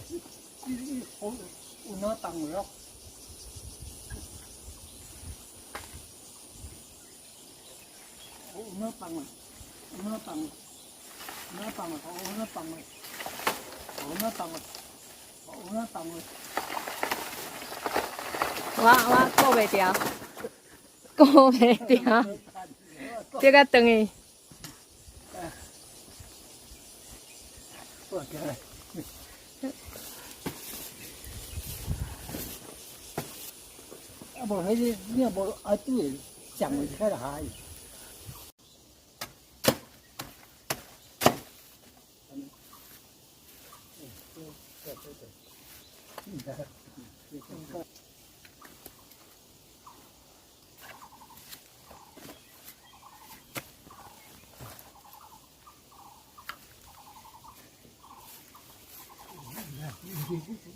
你你好有哪放落？有哪放啊？有哪放？有哪放啊？有哪放啊？有哪放啊？有哪放啊？我我顧袂牢，顧袂牢，這個轉去。我過來。啊，無彼個，你若無啊，對，上位較來。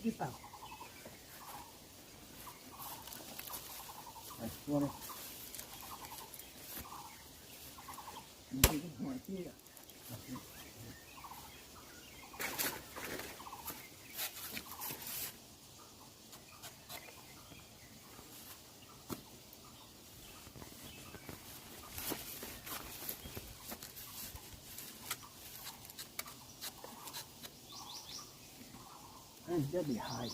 你放。來，我咧。你這個換機啦。嗯，這厲害。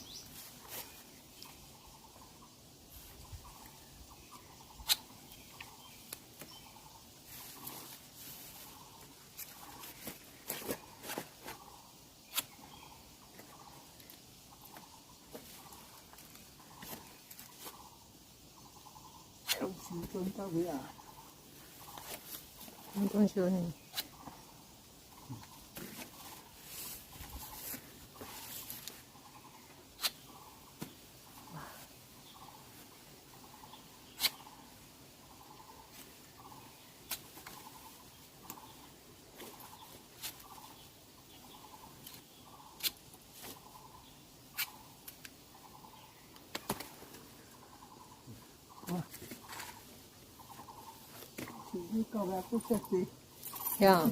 時陣到尾啊！講少呢？你到尾閣設計。呀。